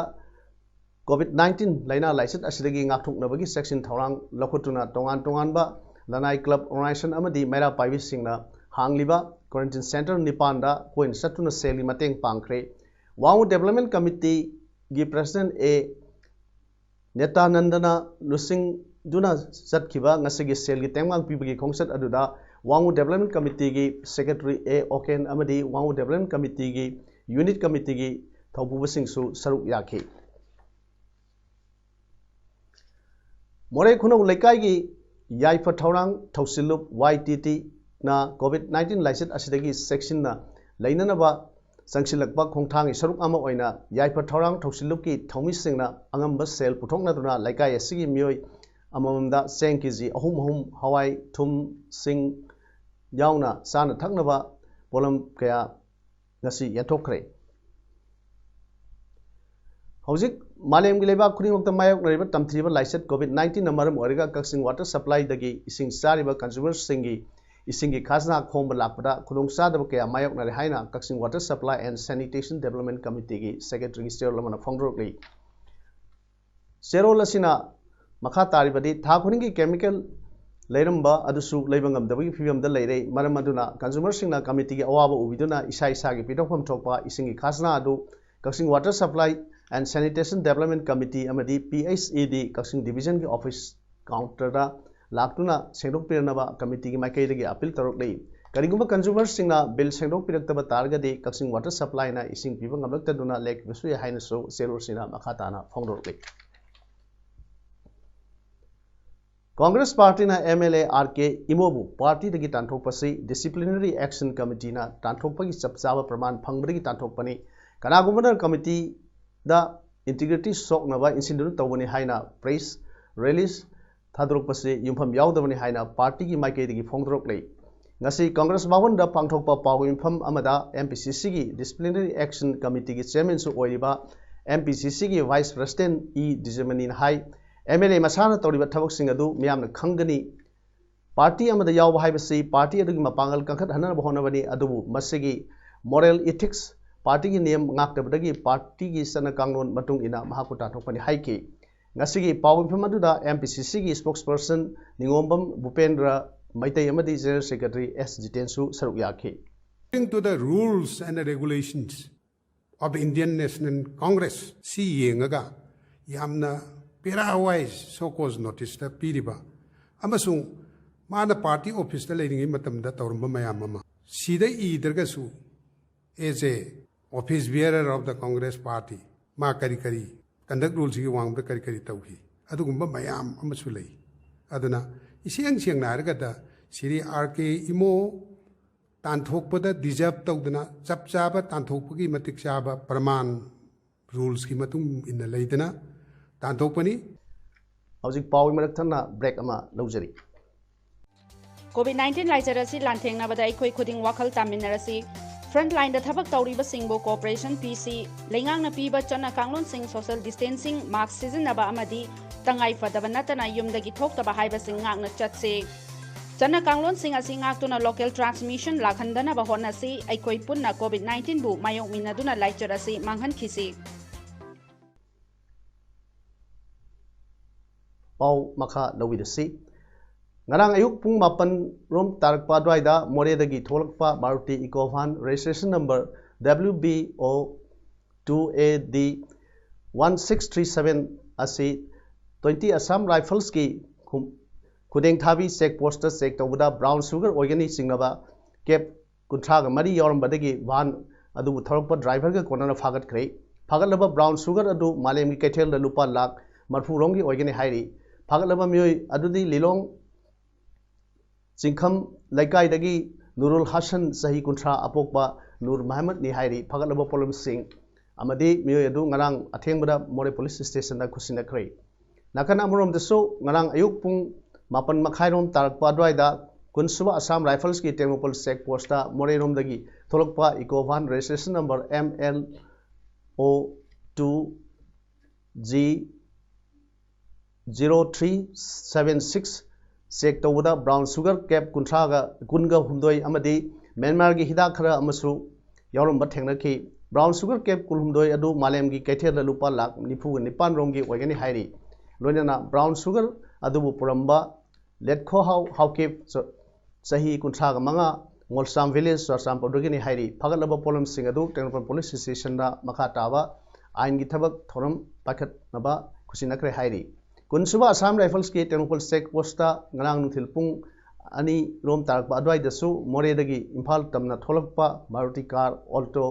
COVID nineteen ꯂꯥꯏꯅꯥ ꯂꯥꯏꯆꯠ ꯑꯁꯤꯗꯒꯤ ꯉꯥꯛꯊꯣꯛꯅꯕꯒꯤ ꯆꯦꯛꯁꯤꯟ ꯊꯧꯔꯥꯡ ꯂꯧꯈꯠꯇꯨꯅ ꯇꯣꯉꯥꯟ ꯇꯣꯉꯥꯟꯕ ꯂꯅꯥꯏ club, organization ꯑꯃꯗꯤ ꯃꯩꯔꯥ ꯄꯥꯏꯕꯤꯁꯤꯡꯅ ꯍꯥꯡꯂꯤꯕ quarantine centre ꯅꯤꯄꯥꯟꯗ ꯀꯣꯏꯅ ꯆꯠꯇꯨꯅ ꯁꯦꯜꯒꯤ ꯃꯇꯦꯡ ꯄꯥꯡꯈ꯭ꯔꯦ꯫ ꯋꯥꯉꯨ Development Committeeꯒꯤ President ꯑꯦ ꯅꯦꯇꯥꯅꯟꯗꯅ ꯂꯨꯆꯤꯡꯗꯨꯅ ꯆꯠꯈꯤꯕ ꯉꯁꯤꯒꯤ ꯁꯦꯜꯒꯤ ꯇꯦꯡꯕꯥꯡ ꯄꯤꯕꯒꯤ ꯈꯣꯡꯆꯠ ꯑꯗꯨꯗ ꯋꯥꯉꯨ Development Committeeꯒꯤ Secretary ꯑꯦ ꯑꯣꯀꯦꯟ ꯑꯃꯗꯤ ꯋꯥꯉꯨ Development Committeeꯒꯤ Unit Committeeꯒꯤ ꯊꯧꯄꯨꯕꯁꯤꯡꯁꯨ ꯁꯔꯨꯛ ꯌꯥꯈꯤ꯫ ꯃꯣꯔꯦ ꯈꯨꯅꯧ ꯂꯩꯀꯥꯏꯒꯤ ꯌꯥꯏꯐ ꯊꯧꯔꯥꯡ ꯊꯧꯁꯤꯜꯂꯨꯞ, ꯋꯥꯏ ꯇꯤ ꯇꯤ, ꯅ COVID nineteen ꯂꯥꯏꯆꯠ ꯑꯁꯤꯗꯒꯤ ꯆꯦꯛꯁꯤꯟꯅ ꯂꯩꯅꯅꯕ ꯆꯪꯁꯤꯜꯂꯛꯄ ꯈꯣꯡꯊꯥꯡꯒꯤ ꯁꯔꯨꯛ ꯑꯃ ꯑꯣꯏꯅ ꯌꯥꯏꯐ ꯊꯧꯔꯥꯡ ꯊꯧꯁꯤꯜꯂꯨꯞꯀꯤ ꯊꯧꯃꯤꯁꯤꯡꯅ ꯑꯉꯝꯕ ꯁꯦꯜ ꯄꯨꯊꯣꯛꯅꯗꯨꯅ ꯂꯩꯀꯥꯏ ꯑꯁꯤꯒꯤ ꯃꯤꯑꯣꯏ ꯑꯃꯃꯝꯗ ꯆꯦꯡ ꯀꯦ ꯖꯤ ꯑꯍꯨꯝ ꯑꯍꯨꯝ, ꯍꯋꯥꯏ, ꯊꯨꯝ, ꯁꯤꯡ ꯌꯥꯎꯅ ꯆꯥꯅ ꯊꯛꯅꯕ ꯄꯣꯠꯂꯝ ꯀꯌꯥ ꯉꯁꯤ ꯌꯦꯟꯊꯣꯛꯈ꯭ꯔꯦ꯫ ꯍꯧꯖꯤꯛ ꯃꯥꯂꯦꯝꯒꯤ ꯂꯩꯕꯥꯛ ꯈꯨꯗꯤꯡꯃꯛꯇ ꯃꯥꯌꯣꯛꯅꯔꯤꯕ ꯇꯝꯊꯤꯕ ꯂꯥꯏꯆꯠ COVID nineteen ꯅ ꯃꯔꯝ ꯑꯣꯏꯔꯒ ꯀꯛꯆꯤꯡ ꯋꯥꯇꯔ ꯁꯄ꯭ꯂꯥꯏꯗꯒꯤ ꯏꯁꯤꯡ ꯆꯥꯔꯤꯕ ꯀꯟꯖꯨꯃꯔꯁꯤꯡꯒꯤ ꯏꯁꯤꯡꯒꯤ ꯈꯥꯖꯅꯥ ꯈꯣꯝꯕ ꯂꯥꯛꯄꯗ ꯈꯨꯗꯣꯡꯆꯥꯗꯕ ꯀꯌꯥ ꯃꯥꯌꯣꯛꯅꯔꯦ ꯍꯥꯏꯅ Kakching water supply and sanitation development ꯀꯃꯤꯇꯤꯒꯤ ꯁꯦꯀ꯭ꯔꯦꯇꯔꯤꯒꯤ ꯆꯦꯔꯣꯜ ꯑꯃꯅ ꯐꯣꯡꯗꯣꯔꯛꯂꯤ꯫ ꯆꯦꯔꯣꯜ ꯑꯁꯤꯅ ꯃꯈꯥ ꯇꯥꯔꯤꯕꯗꯤ ꯊꯥ ꯈꯨꯗꯤꯡꯒꯤ ꯀꯦꯃꯤꯀꯦꯜ ꯂꯩꯔꯝꯕ ꯑꯗꯨꯁꯨ ꯂꯩꯕ ꯉꯝꯗꯕꯒꯤ ꯐꯤꯕꯝꯗ ꯂꯩꯔꯦ꯫ ꯃꯔꯝ ꯑꯗꯨꯅ ꯀꯟꯖꯨꯃꯔꯁꯤꯡꯅ ꯀꯃꯤꯇꯤꯒꯤ ꯑꯋꯥꯕ ꯎꯕꯤꯗꯨꯅ ꯏꯁꯥ ꯏꯁꯥꯒꯤ ꯄꯤꯊꯣꯛꯐꯝ ꯊꯣꯛꯄ ꯏꯁꯤꯡꯒꯤ ꯈꯥꯖꯅꯥ ꯑꯗꯨ Kakching water supply and sanitation development committee ꯑꯃꯗꯤ P H E D Kakching ꯗꯤꯕꯤꯖꯟꯒꯤ ꯑꯣꯐꯤꯁ ꯀꯥꯎꯟꯇꯔꯗ ꯂꯥꯛꯇꯨꯅ ꯁꯦꯡꯗꯣꯛꯄꯤꯔꯅꯕ ꯀꯃꯤꯇꯤꯒꯤ ꯃꯥꯏꯀꯩꯗꯒꯤ ꯑꯄꯤꯜ ꯇꯧꯔꯛꯂꯤ꯫ ꯀꯔꯤꯒꯨꯝꯕ ꯀꯟꯖꯨꯃꯔꯁꯤꯡꯅ ꯕꯤꯜ ꯁꯦꯡꯗꯣꯛꯄꯤꯔꯛꯇꯕ ꯇꯥꯔꯒꯗꯤ ꯀꯛꯆꯤꯡ ꯋꯥꯇꯔ ꯁꯄ꯭ꯂꯥꯏꯅ ꯏꯁꯤꯡ ꯄꯤꯕ ꯉꯝꯂꯛꯇꯗꯨꯅ ꯂꯦꯞꯈꯤꯕꯁꯨ ꯌꯥꯏ ꯍꯥꯏꯅꯁꯨ ꯆꯦꯔꯣꯜꯁꯤꯅ ꯃꯈꯥ ꯇꯥꯅ ꯐꯣꯡꯗꯣꯔꯛꯂꯤ꯫ Congress ꯄꯥꯔꯇꯤꯅ M L A R K Imo ꯕꯨ ꯄꯥꯔꯇꯤꯗꯒꯤ ꯇꯥꯟꯊꯣꯛꯄꯁꯤ ꯗꯤꯁꯤꯄ꯭ꯂꯤꯅꯔꯤ ꯑꯦꯛꯁꯟ ꯀꯃꯤꯇꯤꯅ ꯇꯥꯟꯊꯣꯛꯄꯒꯤ ꯆꯞ ꯆꯥꯕ ꯄ꯭ꯔꯃꯥꯟ ꯐꯪꯕꯗꯒꯤ ꯇꯥꯟꯊꯣꯛꯄꯅꯤ꯫ ꯀꯅꯥꯒꯨꯝꯕꯅ ꯀꯃꯤꯇꯤꯗ ꯏꯟꯇꯤꯒ꯭ꯔꯤꯇꯤ ꯁꯣꯛꯅꯕ ꯏꯟꯁꯤꯟꯗꯨꯅ ꯇꯧꯕꯅꯤ ꯍꯥꯏꯅ ꯄ꯭ꯔꯦꯁ ꯔꯤꯂꯤꯖ ꯊꯥꯗꯣꯔꯛꯄꯁꯤ ꯌꯨꯝꯐꯝ ꯌꯥꯎꯗꯕꯅꯤ ꯍꯥꯏꯅ ꯄꯥꯔꯇꯤꯒꯤ ꯃꯥꯏꯀꯩꯗꯒꯤ ꯐꯣꯡꯗꯣꯔꯛꯂꯤ꯫ ꯉꯁꯤ ꯀꯣꯡꯒ꯭ꯔꯦꯁ ꯚꯕꯟꯗ ꯄꯥꯡꯊꯣꯛꯄ ꯄꯥꯎꯒꯤ ꯃꯤꯐꯝ ꯑꯃꯗ M P C C ꯒꯤ ꯗꯤꯁꯤꯄ꯭ꯂꯤꯅꯔꯤ ꯑꯦꯛꯁꯟ ꯀꯃꯤꯇꯤꯒꯤ ꯆꯤꯌꯔꯃꯦꯟꯁꯨ ꯑꯣꯏꯔꯤꯕ M P C C ꯒꯤ ꯚꯥꯏꯁ ꯄ꯭ꯔꯦꯁꯤꯗꯦꯟꯠ ꯏ ꯗꯤꯖꯃꯅꯤꯅ ꯍꯥꯏ, M L A ꯃꯁꯥꯅ ꯇꯧꯔꯤꯕ ꯊꯕꯛꯁꯤꯡ ꯑꯗꯨ ꯃꯤꯌꯥꯝꯅ ꯈꯪꯒꯅꯤ꯫ ꯄꯥꯔꯇꯤ ꯑꯃꯗ ꯌꯥꯎꯕ ꯍꯥꯏꯕꯁꯤ ꯄꯥꯔꯇꯤ ꯑꯗꯨꯒꯤ ꯃꯄꯥꯡꯒꯜ ꯀꯟꯈꯠꯍꯟꯅꯕ ꯍꯣꯠꯅꯕꯅꯤ, ꯑꯗꯨꯕꯨ ꯃꯁꯤꯒꯤ ꯃꯣꯔꯦꯜ ꯏꯊꯤꯛꯁ, ꯄꯥꯔꯇꯤꯒꯤ ꯅꯤꯌꯝ ꯉꯥꯛꯇꯕꯗꯒꯤ ꯄꯥꯔꯇꯤꯒꯤ ꯆꯠꯅ ꯀꯥꯡꯂꯣꯟ ꯃꯇꯨꯡ ꯏꯟꯅ ꯃꯍꯥꯛꯄꯨ ꯇꯥꯟꯊꯣꯛꯄꯅꯤ ꯍꯥꯏꯈꯤ꯫ ꯉꯁꯤꯒꯤ ꯄꯥꯎ ꯃꯤꯐꯝ ꯑꯗꯨꯗ M P C C ꯒꯤ ꯁ꯭ꯄꯣꯛꯁꯄꯔꯁꯟ ꯅꯤꯉꯣꯝꯕꯝ ꯚꯨꯄꯦꯟꯗ꯭ꯔ ꯃꯩꯇꯩ ꯑꯃꯗꯤ ꯖꯦꯅꯔꯦꯜ ꯁꯦꯀ꯭ꯔꯦꯇꯔꯤ ꯑꯦꯁ ꯖꯤꯇꯦꯟꯁꯨ ꯁꯔꯨꯛ ꯌꯥꯈꯤ꯫ According to the rules and the regulations of the Indian National Congress, ꯁꯤ ꯌꯦꯡꯉꯒ ꯌꯥꯝꯅ ꯄꯦꯔꯥꯋꯥꯏꯁ ꯁꯣ ꯀꯣꯖ ꯅꯣꯇꯤꯁꯇ ꯄꯤꯔꯤꯕ ꯑꯃꯁꯨꯡ ꯃꯥꯅ ꯄꯥꯔꯇꯤ ꯑꯣꯐꯤꯁꯇ ꯂꯩꯔꯤꯉꯩ ꯃꯇꯝꯗ ꯇꯧꯔꯝꯕ ꯃꯌꯥꯝ ꯑꯃ ꯁꯤꯗ ꯏꯗ꯭ꯔꯒꯁꯨ, as a office bearer of the Congress Party, ꯃꯥ ꯀꯔꯤ ꯀꯔꯤ ꯀꯟꯗꯛ ꯔꯨꯜꯁꯤꯒꯤ ꯋꯥꯡꯃꯗ ꯀꯔꯤ ꯀꯔꯤ ꯇꯧꯈꯤ, ꯑꯗꯨꯒꯨꯝꯕ ꯃꯌꯥꯝ ꯑꯃꯁꯨ ꯂꯩ꯫ ꯑꯗꯨꯅ ꯏꯁꯦꯡ ꯁꯦꯡꯅ ꯍꯥꯏꯔꯒꯗ ꯁ꯭ꯔꯤ ꯑꯥꯔ ꯀꯦ ꯏꯃꯣ ꯇꯥꯟꯊꯣꯛꯄꯗ ꯗꯤꯖꯔꯕ ꯇꯧꯗꯅ ꯆꯞ ꯆꯥꯕ ꯇꯥꯟꯊꯣꯛꯄꯒꯤ ꯃꯇꯤꯛ ꯆꯥꯕ ꯄ꯭ꯔꯃꯥꯟ ꯔꯨꯜꯁꯀꯤ ꯃꯇꯨꯡ ꯏꯟꯅ ꯂꯩꯗꯅ ꯇꯥꯟꯊꯣꯛꯄꯅꯤ꯫ ꯍꯧꯖꯤꯛ ꯄꯥꯎꯒꯤ ꯃꯔꯛ ꯊꯠꯅ ꯕ꯭ꯔꯦꯛ ꯑꯃ ꯂꯧꯖꯔꯤ꯫ ꯀꯣꯚꯤꯗ ꯅꯥꯏꯟꯇꯤꯟ ꯂꯥꯏꯆꯠ ꯑꯁꯤ ꯂꯥꯟꯊꯦꯡꯅꯕꯗ ꯑꯩꯈꯣꯏ ꯈꯨꯗꯤꯡ ꯋꯥꯈꯜ ꯇꯥꯃꯤꯟꯅꯔꯁꯤ꯫ ꯐ꯭ꯔꯟꯠ ꯂꯥꯏꯟꯗ ꯊꯕꯛ ꯇꯧꯔꯤꯕꯁꯤꯡꯕꯨ ꯀꯣꯑꯣꯄꯔꯦꯁꯟ ꯄꯤꯁꯤ꯫ ꯂꯩꯉꯥꯛꯅ ꯄꯤꯕ ꯆꯠꯅ ꯀꯥꯡꯂꯣꯟꯁꯤꯡ, ꯁꯣꯁꯤꯌꯦꯜ ꯗꯤꯁꯇꯦꯟꯁꯤꯡ, ꯃꯥꯁꯛ ꯁꯤꯖꯤꯟꯅꯕ ꯑꯃꯗꯤ ꯇꯉꯥꯏ ꯐꯗꯕ ꯅꯠꯇꯅ ꯌꯨꯝꯗꯒꯤ ꯊꯣꯛꯇꯕ ꯍꯥꯏꯕꯁꯤꯡ ꯉꯥꯛꯅ ꯆꯠꯁꯤ꯫ ꯆꯠꯅ ꯀꯥꯡꯂꯣꯟꯁꯤꯡ ꯑꯁꯤ ꯉꯥꯛꯇꯨꯅ ꯂꯣꯀꯦꯜ ꯇ꯭ꯔꯥꯟꯁꯃꯤꯁꯟ ꯂꯥꯛꯍꯟꯗꯅꯕ ꯍꯣꯠꯅꯁꯤ꯫ ꯑꯩꯈꯣꯏ ꯄꯨꯟꯅ ꯀꯣꯚꯤꯗ ꯅꯥꯏꯟꯇꯤꯟꯕꯨ ꯃꯥꯌꯣꯛꯃꯤꯟꯅꯗꯨꯅ ꯂꯥꯏꯆꯠ ꯑꯁꯤ ꯃꯥꯡꯍꯟꯈꯤꯁꯤ꯫ ꯄꯥꯎ ꯃꯈꯥ ꯂꯧꯕꯤꯔꯁꯤ꯫ ꯉꯔꯥꯡ ꯑꯌꯨꯛ ꯄꯨꯡ ꯃꯥꯄꯟ ꯔꯣꯝ ꯇꯥꯔꯛꯄ ꯑꯗꯨꯋꯥꯏꯗ ꯃꯣꯔꯦꯗꯒꯤ ꯊꯣꯛꯂꯛꯄ Maruti Eeco van registration number W B O two A D one six three seven ꯑꯁꯤ twenty Assam Riflesꯀꯤ ꯈꯨ- ꯈꯨꯗꯦꯡꯊꯥꯕꯤ ꯆꯦꯛ ꯄꯣꯁꯇ ꯆꯦꯛ ꯇꯧꯕꯗ ꯕ꯭ꯔꯥꯎꯟ ꯁꯨꯒꯔ ꯑꯣꯏꯒꯅꯤ ꯆꯤꯡꯅꯕ ꯀꯦꯞ ꯀꯨꯟꯊ꯭ꯔꯥꯒ ꯃꯔꯤ ꯌꯥꯎꯔꯝꯕꯗꯒꯤ ꯚꯥꯟ ꯑꯗꯨꯕꯨ ꯊꯧꯔꯛꯄ ꯗ꯭ꯔꯥꯏꯚꯔꯒ ꯀꯣꯟꯅꯅ ꯐꯥꯒꯠꯈ꯭ꯔꯦ꯫ ꯐꯥꯒꯠꯂꯕ ꯕ꯭ꯔꯥꯎꯟ ꯁꯨꯒꯔ ꯑꯗꯨ ꯃꯥꯂꯦꯝꯒꯤ ꯀꯩꯊꯦꯜꯗ ꯂꯨꯄꯥ ꯂꯥꯈ ꯃꯔꯐꯨ ꯔꯣꯝꯒꯤ ꯑꯣꯏꯒꯅꯤ ꯍꯥꯏꯔꯤ꯫ ꯐꯥꯒꯠꯂꯕ ꯃꯤꯑꯣꯏ ꯑꯗꯨꯗꯤ ꯂꯤꯂꯣꯡ ꯆꯤꯡꯈꯝ ꯂꯩꯀꯥꯏꯗꯒꯤ ꯅꯨꯔꯨꯜ ꯍꯁꯟ, ꯆꯍꯤ ꯀꯨꯟꯊ꯭ꯔꯥ, ꯑꯄꯣꯛꯄ ꯅꯨꯔ ꯃꯍꯃꯗꯅꯤ ꯍꯥꯏꯔꯤ꯫ ꯐꯥꯒꯠꯂꯕ ꯄꯣꯠꯂꯝꯁꯤꯡ ꯑꯃꯗꯤ ꯃꯤꯑꯣꯏ ꯑꯗꯨ ꯉꯔꯥꯡ ꯑꯊꯦꯡꯕꯗ ꯃꯣꯔꯦ ꯄꯨꯂꯤꯁ ꯁ꯭ꯇꯦꯁꯟꯗ ꯈꯨꯠꯁꯤꯟꯅꯈ꯭ꯔꯦ꯫ ꯅꯥꯀꯟ ꯑꯃꯔꯣꯝꯗꯁꯨ ꯉꯔꯥꯡ ꯑꯌꯨꯛ ꯄꯨꯡ ꯃꯥꯄꯟ ꯃꯈꯥꯏꯔꯣꯝ ꯇꯥꯔꯛꯄ ꯑꯗꯨꯋꯥꯏꯗ ꯀꯨꯟꯁꯨꯕ ꯑꯁꯥꯝ ꯔꯥꯏꯐꯜꯁꯀꯤ ꯇꯦꯡꯅꯧꯄꯜ ꯆꯦꯛ ꯄꯣꯁꯇ ꯃꯣꯔꯦꯔꯣꯝꯗꯒꯤ ꯊꯣꯛꯂꯛꯄ eco van registration number M L O two G zero three seven six check ꯇꯧꯕꯗ ꯕ꯭ꯔꯥꯎꯟ ꯁꯨꯒꯔ ꯀꯦꯞ ꯀꯨꯟꯊ꯭ꯔꯥꯒ ꯀꯨꯟꯒ ꯍꯨꯝꯗꯣꯏ ꯑꯃꯗꯤ ꯃ꯭ꯌꯥꯟꯃꯥꯔꯒꯤ ꯍꯤꯗꯥꯛ ꯈꯔ ꯑꯃꯁꯨ ꯌꯥꯎꯔꯝꯕ ꯊꯦꯡꯅꯈꯤ꯫ ꯕ꯭ꯔꯥꯎꯟ ꯁꯨꯒꯔ ꯀꯦꯞ ꯀꯨꯟꯍꯨꯝꯗꯣꯏ ꯑꯗꯨ ꯃꯥꯂꯦꯝꯒꯤ ꯀꯩꯊꯦꯜꯗ ꯂꯨꯄꯥ ꯂꯥꯈ ꯅꯤꯐꯨꯒ ꯅꯤꯄꯥꯟ ꯔꯣꯝꯒꯤ ꯑꯣꯏꯒꯅꯤ ꯍꯥꯏꯔꯤ꯫ ꯂꯣꯏꯅꯅ ꯕ꯭ꯔꯥꯎꯟ ꯁꯨꯒꯔ ꯑꯗꯨꯕꯨ ꯄꯨꯔꯝꯕ ꯂꯦꯠꯈꯣꯍꯥꯎ ꯍꯥꯎꯀꯤꯞ, ꯆ-, ꯆꯍꯤ ꯀꯨꯟꯊ꯭ꯔꯥꯒ ꯃꯉꯥ, ꯉꯣꯜꯁꯥꯝ ꯚꯤꯂꯦꯖ, ꯆꯨꯔꯆꯥꯟꯄꯨꯔꯗꯒꯤꯅꯤ ꯍꯥꯏꯔꯤ꯫ ꯐꯥꯒꯠꯂꯕ ꯄꯣꯠꯂꯝꯁꯤꯡ ꯑꯗꯨ ꯇꯦꯡꯅꯧꯄꯜ ꯄꯨꯂꯤꯁ ꯁ꯭ꯇꯦꯁꯟꯗ ꯃꯈꯥ ꯇꯥꯕ ꯑꯥꯏꯟꯒꯤ ꯊꯕꯛ ꯊꯧꯔꯝ ꯄꯥꯏꯈꯠꯅꯕ ꯈꯨꯠꯁꯤꯟꯅꯈ꯭ꯔꯦ ꯍꯥꯏꯔꯤ꯫ ꯀꯨꯟꯁꯨꯕ ꯑꯁꯥꯝ ꯔꯥꯏꯐꯜꯁꯀꯤ ꯇꯦꯡꯅꯧꯄꯜ ꯆꯦꯛ ꯄꯣꯁꯇ ꯉꯔꯥꯡ ꯅꯨꯡꯊꯤꯜ ꯄꯨꯡ ꯑꯅꯤ ꯔꯣꯝ ꯇꯥꯔꯛꯄ ꯑꯗꯨꯋꯥꯏꯗꯁꯨ ꯃꯣꯔꯦꯗꯒꯤ ꯏꯝꯐꯥꯜ ꯇꯝꯅ ꯊꯣꯛꯂꯛꯄ Maruti car Alto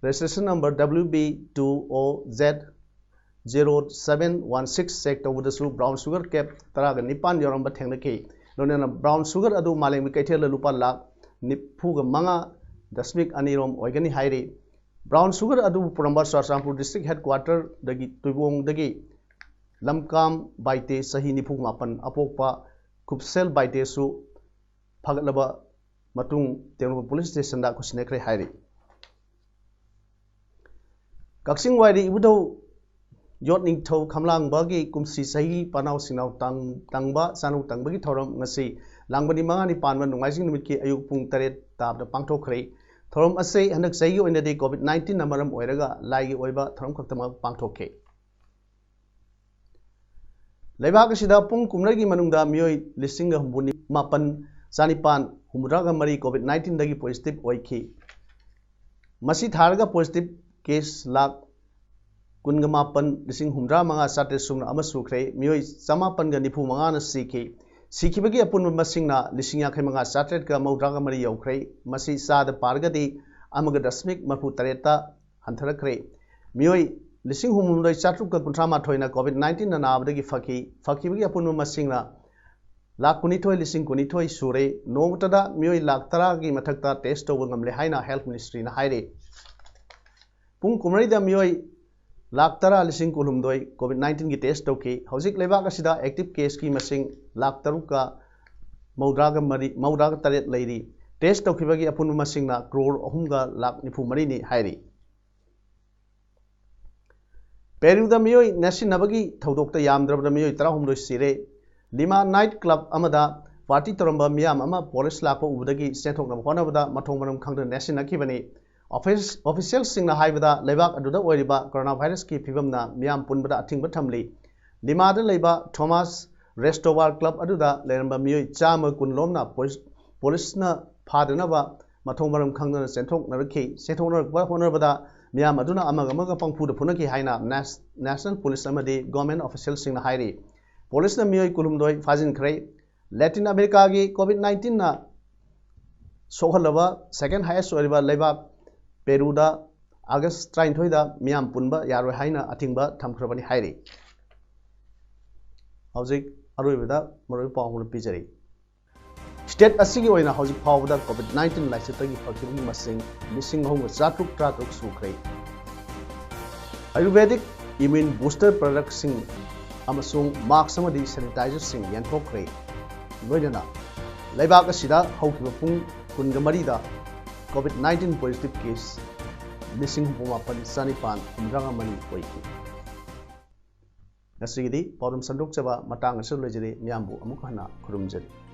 registration number W B two O Z zero seven one six check ꯇꯧꯕꯗꯁꯨ ꯕ꯭ꯔꯥꯎꯟ ꯁꯨꯒꯔ ꯀꯦꯞ ꯇꯔꯥꯒ ꯅꯤꯄꯥꯟ ꯌꯥꯎꯔꯝꯕ ꯊꯦꯡꯅꯈꯤ꯫ ꯂꯣꯏꯅꯅ ꯕ꯭ꯔꯥꯎꯟ ꯁꯨꯒꯔ ꯑꯗꯨ ꯃꯥꯂꯦꯝꯒꯤ ꯀꯩꯊꯦꯜꯗ ꯂꯨꯄꯥ ꯂꯥꯈ ꯅꯤꯐꯨꯒ ꯃꯉꯥ ꯗꯁꯃꯤꯛ ꯑꯅꯤꯔꯣꯝ ꯑꯣꯏꯒꯅꯤ ꯍꯥꯏꯔꯤ꯫ ꯕ꯭ꯔꯥꯎꯟ ꯁꯨꯒꯔ ꯑꯗꯨꯕꯨ ꯄꯨꯔꯝꯕ ꯆꯨꯔꯆꯥꯟꯄꯨꯔ ꯗꯤꯁꯇ꯭ꯔꯤꯛ ꯍꯦꯗꯀ꯭ꯋꯥꯇꯔꯗꯒꯤ ꯇꯨꯏꯕꯣꯡꯗꯒꯤ ꯂꯝꯀꯥꯝ ꯕꯥꯏꯇꯦ ꯆꯍꯤ ꯅꯤꯐꯨ ꯃꯥꯄꯟ ꯑꯄꯣꯛꯄ ꯈꯨꯞꯁꯦꯜ ꯕꯥꯏꯇꯦꯁꯨ ꯐꯥꯒꯠꯂꯕ ꯃꯇꯨꯡ ꯇꯦꯡꯅꯧꯄꯜ ꯄꯨꯂꯤꯁ ꯁ꯭ꯇꯦꯁꯟꯗ ꯈꯨꯠꯁꯤꯟꯅꯈ꯭ꯔꯦ ꯍꯥꯏꯔꯤ꯫ ꯀꯛꯆꯤꯡ ꯋꯥꯏꯔꯤ ꯏꯕꯨꯙꯧ ꯌꯣꯠ ꯅꯤꯡꯊꯧ ꯈꯝꯂꯥꯡꯕꯒꯤ ꯀꯨꯝꯁꯤ ꯆꯍꯤ ꯄꯅꯥꯎ ꯁꯤꯡꯅꯥꯎ ꯇꯥꯡ-, ꯇꯪꯕ ꯆꯥꯅꯨ ꯇꯪꯕꯒꯤ ꯊꯧꯔꯝ ꯉꯁꯤ ꯂꯥꯡꯕꯅꯤ ꯃꯉꯥꯅꯤ ꯄꯥꯟꯕ ꯅꯣꯡꯃꯥꯏꯖꯤꯡ ꯅꯨꯃꯤꯠꯀꯤ ꯑꯌꯨꯛ ꯄꯨꯡ ꯇꯔꯦꯠ ꯇꯥꯕꯗ ꯄꯥꯡꯊꯣꯛꯈ꯭ꯔꯦ꯫ ꯊꯧꯔꯝ ꯑꯁꯤ ꯍꯟꯗꯛ ꯆꯍꯤꯒꯤ ꯑꯣꯏꯅꯗꯤ ꯀꯣꯚꯤꯗ ꯅꯥꯏꯟꯇꯤꯟꯅ ꯃꯔꯝ ꯑꯣꯏꯔꯒ ꯂꯥꯏꯒꯤ ꯑꯣꯏꯕ ꯊꯧꯔꯝ ꯈꯛꯇꯃꯛ ꯄꯥꯡꯊꯣꯛꯈꯤ꯫ ꯂꯩꯕꯥꯛ ꯑꯁꯤꯗ ꯄꯨꯡ ꯀꯨꯝꯅꯩꯒꯤ ꯃꯅꯨꯡꯗ ꯃꯤꯑꯣꯏ ꯂꯤꯁꯤꯡ ꯍꯨꯝꯐꯨ ꯃꯥꯄꯟ ꯆꯥꯅꯤꯄꯥꯟ ꯍꯨꯝꯐꯨꯇꯔꯥꯒ ꯃꯔꯤ ꯀꯣꯚꯤꯗ ꯅꯥꯏꯟꯇꯤꯟꯗꯒꯤ ꯄꯣꯖꯤꯇꯤꯚ ꯑꯣꯏꯈꯤ꯫ ꯃꯁꯤ ꯊꯥꯔꯒ ꯄꯣꯖꯤꯇꯤꯚ ꯀꯦꯁ ꯂꯥꯈ ꯀꯨꯟꯒ ꯃꯥꯄꯟ ꯂꯤꯁꯤꯡ ꯍꯨꯝꯐꯨꯇꯔꯥ ꯃꯉꯥ ꯆꯥꯇ꯭ꯔꯦꯠ ꯁꯨꯞꯅ ꯑꯃ ꯁꯨꯈ꯭ꯔꯦ꯫ ꯃꯤꯑꯣꯏ ꯆꯃꯥꯄꯟꯒ ꯅꯤꯐꯨ ꯃꯉꯥꯅ ꯁꯤꯈꯤ꯫ ꯁꯤꯈꯤꯕꯒꯤ ꯑꯄꯨꯟꯕ ꯃꯁꯤꯡꯅ ꯂꯤꯁꯤꯡ ꯌꯥꯡꯈꯩ ꯃꯉꯥ ꯆꯥꯇ꯭ꯔꯦꯠꯀ ꯃꯧꯗ꯭ꯔꯥꯒ ꯃꯔꯤ ꯌꯧꯈ꯭ꯔꯦ꯫ ꯃꯁꯤ ꯆꯥꯗ ꯄꯥꯔꯒꯗꯤ ꯑꯃꯒ ꯗꯁꯃꯤꯛ ꯃꯔꯤꯐꯨ ꯇꯔꯦꯠꯇ ꯍꯟꯊꯔꯛꯈ꯭ꯔꯦ꯫ ꯃꯤꯑꯣꯏ ꯂꯤꯁꯤꯡ ꯍꯨꯝꯐꯨꯍꯨꯝꯗꯣꯏ ꯆꯥꯇ꯭ꯔꯨꯛꯀ ꯀꯨꯟꯊ꯭ꯔꯥ ꯃꯥꯊꯣꯏꯅ ꯀꯣꯚꯤꯗ ꯅꯥꯏꯟꯇꯤꯟꯅ ꯅꯥꯕꯗꯒꯤ ꯐꯈꯤ꯫ ꯐꯈꯤꯕꯒꯤ ꯑꯄꯨꯟꯕ ꯃꯁꯤꯡꯅ ꯂꯥꯈ ꯀꯨꯟꯅꯤꯊꯣꯏ ꯂꯤꯁꯤꯡ ꯀꯨꯟꯅꯤꯊꯣꯏ ꯁꯨꯔꯦ꯫ ꯅꯣꯡꯃꯇꯗ ꯃꯤꯑꯣꯏ ꯂꯥꯈ ꯇꯔꯥꯒꯤ ꯃꯊꯛꯇ ꯇꯦꯁ ꯇꯧꯕ ꯉꯝꯂꯦ ꯍꯥꯏꯅ ꯍꯦꯜꯊ ꯃꯤꯅꯤꯁꯇ꯭ꯔꯤꯅ ꯍꯥꯏꯔꯤ꯫ ꯄꯨꯡ ꯀꯨꯟꯃꯔꯤꯗ ꯃꯤꯑꯣꯏ ꯂꯥꯈ ꯇꯔꯥ ꯂꯤꯁꯤꯡ ꯀꯨꯟꯍꯨꯝꯗꯣꯏ ꯀꯣꯚꯤꯗ ꯅꯥꯏꯟꯇꯤꯟꯒꯤ ꯇꯦꯁ ꯇꯧꯈꯤ꯫ ꯍꯧꯖꯤꯛ ꯂꯩꯕꯥꯛ ꯑꯁꯤꯗ ꯑꯦꯛꯇꯤꯚ ꯀꯦꯁꯀꯤ ꯃꯁꯤꯡ ꯂꯥꯈ ꯇꯔꯨꯛꯀ ꯃꯧꯗ꯭ꯔꯥꯒ ꯃꯔꯤ, ꯃꯧꯗ꯭ꯔꯥꯒ ꯇꯔꯦꯠ ꯂꯩꯔꯤ꯫ ꯇꯦꯁ ꯇꯧꯈꯤꯕꯒꯤ ꯑꯄꯨꯟꯕ ꯃꯁꯤꯡꯅ ꯀ꯭ꯔꯣꯔ ꯑꯍꯨꯝꯒ ꯂꯥꯈ ꯅꯤꯐꯨ ꯃꯔꯤꯅꯤ ꯍꯥꯏꯔꯤ꯫ ꯄꯦꯔꯨꯗ ꯃꯤꯑꯣꯏ ꯅꯦꯠꯁꯤꯟꯅꯕꯒꯤ ꯊꯧꯗꯣꯛꯇ ꯌꯥꯝꯗ꯭ꯔꯕꯗ ꯃꯤꯑꯣꯏ ꯇꯔꯥꯍꯨꯝꯗꯣꯏ ꯁꯤꯔꯦ꯫ ꯂꯤꯃꯥ ꯅꯥꯏꯠ ꯀ꯭ꯂꯕ ꯑꯃꯗ ꯄꯥꯔꯇꯤ ꯇꯧꯔꯝꯕ ꯃꯤꯌꯥꯝ ꯑꯃ ꯄꯨꯂꯤꯁ ꯂꯥꯛꯄ ꯎꯕꯗꯒꯤ ꯆꯦꯟꯊꯣꯛꯅꯕ ꯍꯣꯠꯅꯕꯗ ꯃꯊꯣꯡ ꯃꯔꯝ ꯈꯪꯗꯅ ꯅꯦꯠꯁꯤꯟꯅꯈꯤꯕꯅꯤ꯫ ꯑꯣꯐꯤꯁ-, ꯑꯣꯐꯤꯁꯤꯌꯦꯜꯁꯤꯡꯅ ꯍꯥꯏꯕꯗ ꯂꯩꯕꯥꯛ ꯑꯗꯨꯗ ꯑꯣꯏꯔꯤꯕ ꯀꯣꯔꯣꯅꯥ ꯚꯥꯏꯔꯁꯀꯤ ꯐꯤꯕꯝꯅ ꯃꯤꯌꯥꯝ ꯄꯨꯟꯕꯗ ꯑꯊꯤꯡꯕ ꯊꯝꯂꯤ꯫ ꯂꯤꯃꯥꯗ ꯂꯩꯕ ꯊꯣꯃꯥꯁ ꯔꯦꯁꯇꯣꯋꯥꯔ ꯀ꯭ꯂꯕ ꯑꯗꯨꯗ ꯂꯩꯔꯝꯕ ꯃꯤꯑꯣꯏ ꯆꯥꯝꯃ ꯀꯨꯟ ꯂꯣꯝꯅ ꯄꯨꯂꯤꯁ-, ꯄꯨꯂꯤꯁꯅ ꯐꯥꯗꯅꯕ ꯃꯊꯣꯡ ꯃꯔꯝ ꯈꯪꯗꯅ ꯆꯦꯟꯊꯣꯛꯅꯔꯛꯈꯤ꯫ ꯆꯦꯟꯊꯣꯛꯅꯔꯛꯄ ꯍꯣꯠꯅꯕꯗ ꯃꯤꯌꯥꯝ ꯑꯗꯨꯅ ꯑꯃꯒ ꯑꯃꯒ ꯄꯪꯐꯨꯗ ꯐꯨꯅꯈꯤ ꯍꯥꯏꯅ ꯅꯦꯁ-, ꯅꯦꯁꯅꯦꯜ ꯄꯨꯂꯤꯁ ꯑꯃꯗꯤ ꯒꯣꯔꯃꯦꯟ ꯑꯣꯐꯤꯁꯤꯌꯦꯜꯁꯤꯡꯅ ꯍꯥꯏꯔꯤ꯫ ꯄꯨꯂꯤꯁꯅ ꯃꯤꯑꯣꯏ ꯀꯨꯟꯍꯨꯝꯗꯣꯏ ꯐꯥꯖꯤꯟꯈ꯭ꯔꯦ꯫ ꯂꯦꯇꯤꯟ ꯑꯃꯦꯔꯤꯀꯥꯒꯤ ꯀꯣꯚꯤꯗ ꯅꯥꯏꯟꯇꯤꯟꯅ ꯁꯣꯛꯍꯜꯂꯕ ꯁꯦꯀꯦꯟ ꯍꯥꯏꯌꯦꯁ ꯑꯣꯏꯔꯤꯕ ꯂꯩꯕꯥꯛ ꯄꯦꯔꯨꯗ ꯑꯥꯒꯁ ꯇꯔꯥꯅꯤꯊꯣꯏꯗ ꯃꯤꯌꯥꯝ ꯄꯨꯟꯕ ꯌꯥꯔꯣꯏ ꯍꯥꯏꯅ ꯑꯊꯤꯡꯕ ꯊꯝꯈ꯭ꯔꯕꯅꯤ ꯍꯥꯏꯔꯤ꯫ ꯍꯧꯖꯤꯛ ꯑꯔꯣꯏꯕꯗ ꯃꯔꯨꯑꯣꯏꯕ ꯄꯥꯎ ꯑꯃ ꯄꯤꯖꯔꯤ꯫ ꯁ꯭ꯇꯦꯠ ꯑꯁꯤꯒꯤ ꯑꯣꯏꯅ ꯍꯧꯖꯤꯛ ꯐꯥꯎꯕꯗ ꯀꯣꯚꯤꯗ ꯅꯥꯏꯟꯇꯤꯟ ꯂꯥꯏꯆꯠꯇꯒꯤ ꯐꯈꯤꯕꯒꯤ ꯃꯁꯤꯡ ꯂꯤꯁꯤꯡ ꯑꯍꯨꯝꯒ ꯆꯥꯇ꯭ꯔꯨꯛ ꯇꯔꯥꯇꯔꯨꯛ ꯁꯨꯈ꯭ꯔꯦ꯫ ꯑꯥꯌꯨꯔꯚꯦꯗꯤꯛ ꯏꯃ꯭ꯌꯨꯟ ꯕꯨꯁꯇꯔ ꯄ꯭ꯔꯗꯛꯁꯤꯡ ꯑꯃꯁꯨꯡ ꯃꯥꯛꯁ ꯑꯃꯗꯤ ꯁꯦꯅꯤꯇꯥꯏꯖꯔꯁꯤꯡ ꯌꯦꯟꯊꯣꯛꯈ꯭ꯔꯦ꯫ ꯂꯣꯏꯅꯅ ꯂꯩꯕꯥꯛ ꯑꯁꯤꯗ ꯍꯧꯈꯤꯕ ꯄꯨꯡ ꯀꯨꯟꯒ ꯃꯔꯤꯗ ꯀꯣꯚꯤꯗ ꯅꯥꯏꯟꯇꯤꯟ ꯄꯣꯖꯤꯇꯤꯚ ꯀꯦꯁ ꯂꯤꯁꯤꯡ ꯍꯨꯝꯐꯨ ꯃꯥꯄꯟ ꯆꯅꯤꯄꯥꯟ ꯍꯨꯝꯗ꯭ꯔꯥ ꯃꯔꯤ ꯑꯣꯏꯈꯤ꯫ ꯉꯁꯤꯒꯤꯗꯤ ꯄꯥꯎꯗꯝ ꯁꯟꯗꯣꯛꯆꯕ ꯃꯇꯥꯡ ꯑꯁꯤꯗ ꯂꯣꯏꯖꯔꯦ꯫ ꯃꯤꯌꯥꯝꯕꯨ ꯑꯃꯨꯛ ꯍꯟꯅ ꯈꯨꯔꯨꯝꯖꯔꯤ꯫